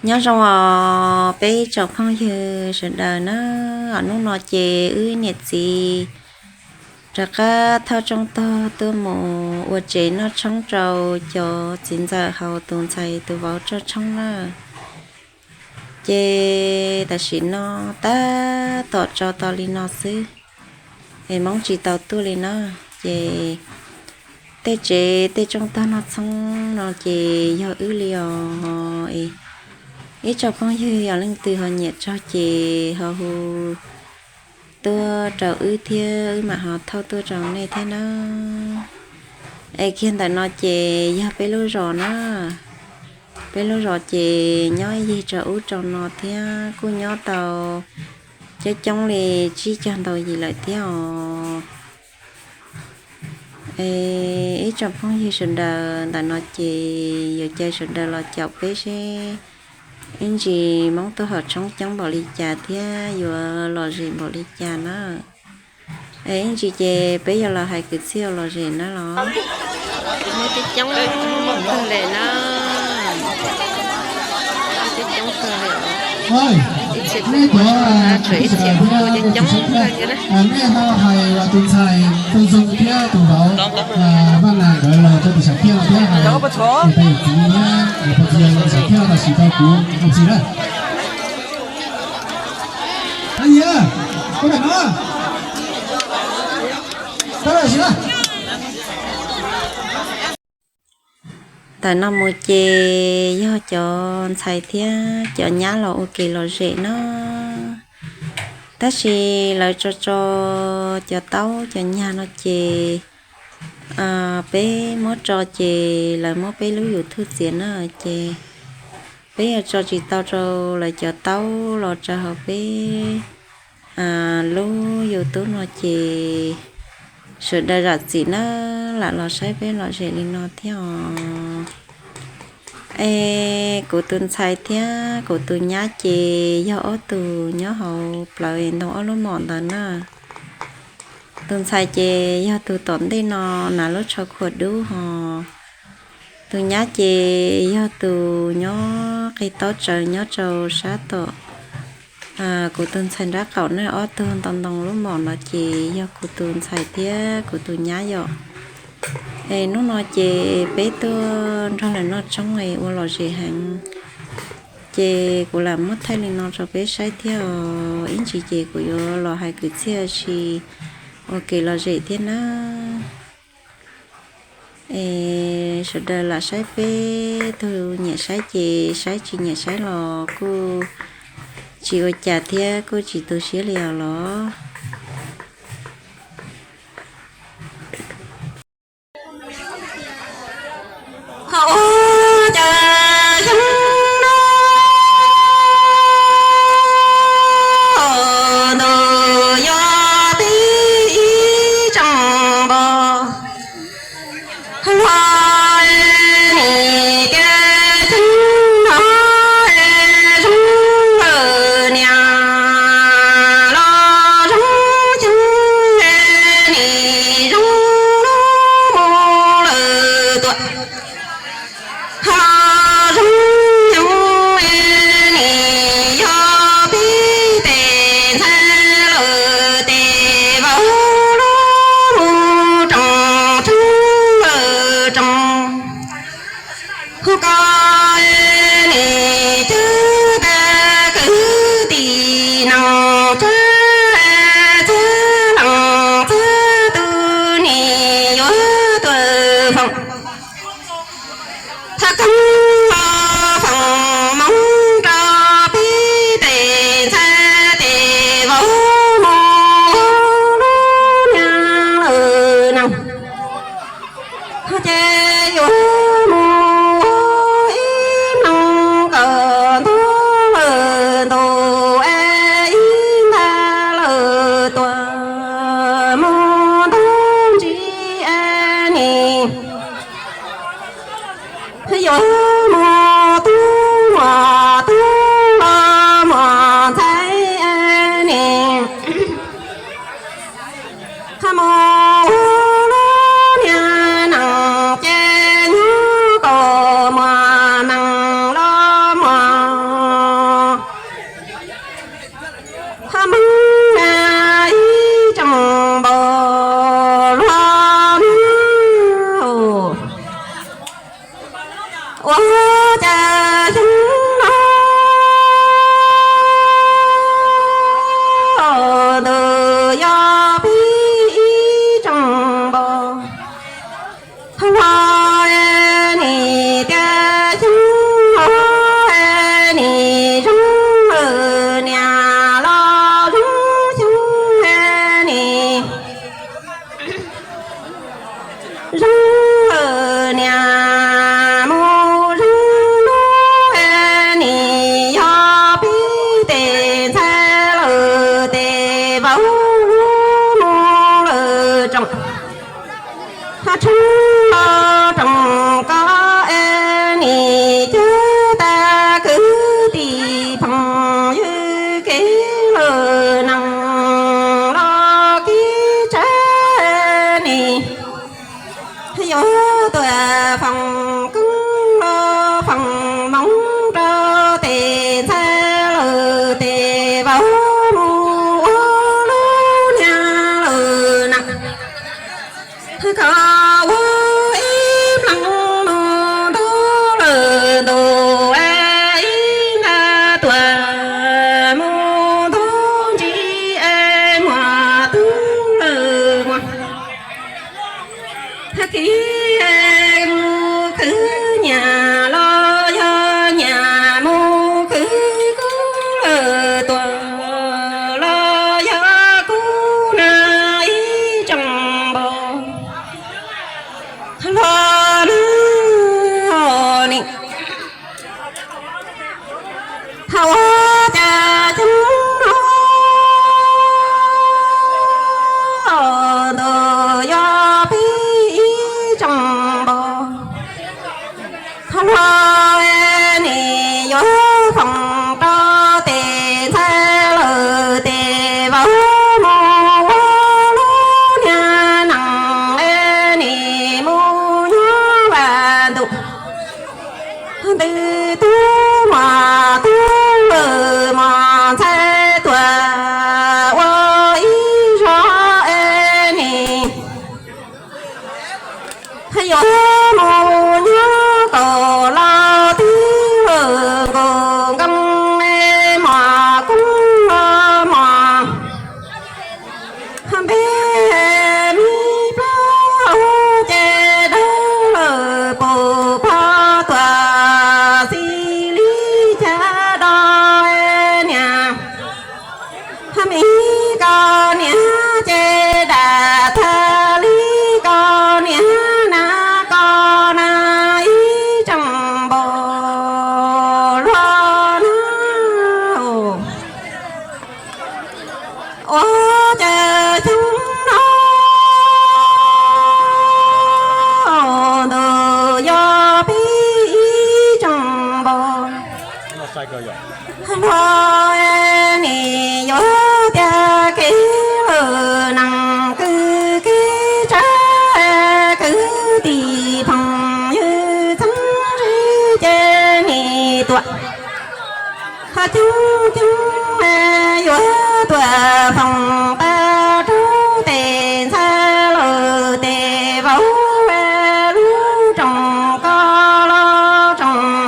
Nyob zoo os peb tsoom phooj ywg sawv daws na, hnub no ces wb niam txiv rov qab thauj tsoob tog tuaj mus ua tsev noj tshoob rau cov txiv ntxawm hauv tus ntxhais tus vauv tso tshoob na. Ces tam sim no tab tom tso tau li no xwb, es Hmoob tsis tau tuaj li na. Ces tej tsev tej tsoob tog noj tshoob no ces yog wb li os. Ib tsoom phooj ywg yog leej twg ho nyiam tso ces ho hu tuaj rau wb thiab wb mam ho thauj tuaj rau nej thiab na. Es kiag ntawm no ces yog peb lub zos na. Peb lub zos ces nyob yig rau ub rau no thiab kuj nyob tau coob coob li tsib caug ntau yim lawm thiab os. Es ib tsoom phooj ywg sawv daws, ntawm no ces yuav caw sawv daws los caum peb seb ib ntsis Hmoob tuaj haus tshoob coob npaum li cas thiab yuav lom zem npaum li cas na. Es ib ntsis ces peb yuav los hais kwv txhiaj lom zem na los. Muaj coob coob kawg li na. Coob coob kawg li. Ib txhia kuj ua tshoob na, tsuas ib txhia kuj ua coob coob kawg li na. Nej ho hais tus ntxhais Txooj Zoo thiab tus vauv Vaj Nas nkawd los rau tus Sam Khiaj no thiab hais tus pej txiv thiab tus pej txiv los tus Sam Khiaj no tam sim tau kuv ua txiv na. Nyiam, koj pem no, koj pem no. Ntawm no mus ces yog cov ntxhais thiab cov nyab los ua kev lom zem na. Tab sis lawv tso tso cov taub cov nyag no ces peb muab tso ces lawv muab peb lub YouTube txiav na, ces peb yuav tso tsis tau rau lawv cov taub los rau hauv peb lub YouTube no ces sawv daws zam txim na, lam los saib peb lom zem li no thiab os. Es kuv tus ntxhais thiab kuv tus nyab ces yog ob tug nyob hauv plawv ntoo ob lub mom ntawd na. Tus ntxhais ces yog tus tom ntej no hnav lub tsho khuam dub hos. Tus nyab ces yog tus nyob qis taub tsawv nyob rau sab tom kuv tus ntxhais nraub qaum na. Ob tug ntoo ntoo lub mom no ces yog kuv tus ntxhais thiab kuv tus nyab yom. Es hnub no ces peb tuaj nrog lawv noj tshoob es ua lom zem heev. Ces kuv lam muab thaij li no rau peb saib thiab os. Ib ntsis ces kuv yuav los hais kwv txhiaj ua kev lom zem thiab na. Es sawv daws lam saib, peb tug nyiam saib ces saib, tsis nyiam saib los kuj tsis ua cas thiab, kuj tsis tu siab li os los. Ua cas xyoo no ntuj yuav tib tsoom npog los, nim tiag xyoo no zoo lawm niam los zoo Cas xyoo no ntawm yog pib ib tsoom npos, hlo nim tias xyoo no nim zoo lawm, niam los zoo xyoo nim zoo lawm, niam mus zoo lub nim yog pib tes ntxhais lawm, tes vauv lub mus lawm tsoom tshoob los tsoom koj es nim cawg tag kwv tij phooj ywg kev lawm, nees los kev tsav nim yuav tuam foom koob los foom hmoov rau tes ntxhais lawm, tes vauv mus ua lub niag lawm na. Koj ua ib pleeg mus ntuj lawm ntuj, ib nta tuam mus ntuj ntsib es muag tub lawm muag. Kiv mus khwv nyiam los yog nyiam mus khwv kub lawm, tuam los yog kub na ib tsoom npos. Hlo na nim thaum ua cas xyoo no ntawm yog pib ib tsoom npos, hlo nim yuav foom rau tes ntxhais lawm, tes vauv mus ua lub niag nees es nim mus nyob vas ntuj. Ntws tub muag tub lawm muag ntxhais tuam ua ib zog es nim yuav mus nyob kaum los twb lawm nkaus nkoos es muag koob los muag npe me plaub hau ces dawb lawm pus pog tuam xis li cas do niam. Me koj niam ces dam tag li koj niam na, koj na ib tsoom npos luag na. Ua cas xyoo no ntawm yog pib ib tsoom npos, hlo nim yuav tiag kev lawm, nees kwv kev tsav kwv tij phooj ywg txheeb ze ces nim tuam. Ho coob coob yuav tuam foom tag rau tes ntxhais lawm tes vauv lub rooj koj los rooj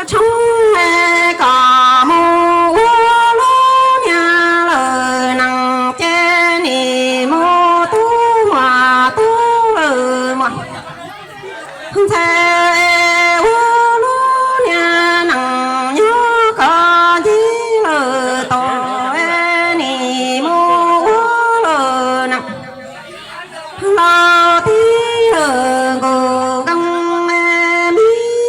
tshoob kom mus ua lub niag lawm nees ces nim mus tub muag tub lawm muag ntxhais ua lub niag nees nyob koj ncig lawm tos nim mus ua lawm nees los tib lawm nkaus nkoos me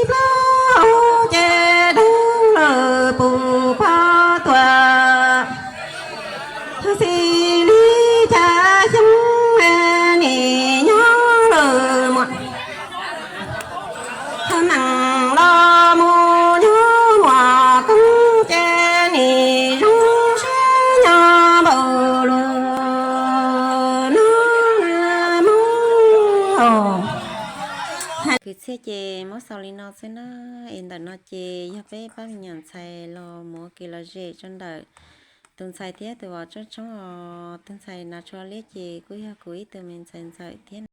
plaub hau ces dawb lawm pus pog tuam xis li cas xyoo nim nyob lawm muag nees los mus nyob muag koob ces nim zoo siab nyob npaum luag no na Hmoob. Kwv txhiaj ces muab xaus li no xwb na, es ntawm no ces yog peb pab me nyuam ntxhais los mus ua kev lom zem rau ntawm tus ntxhais thiab tus vauv tshoob tshoob os. Tus ntxhais hnav tsho liab ces kuj yog kuv ib tug me ntxhais ntxawm thiab.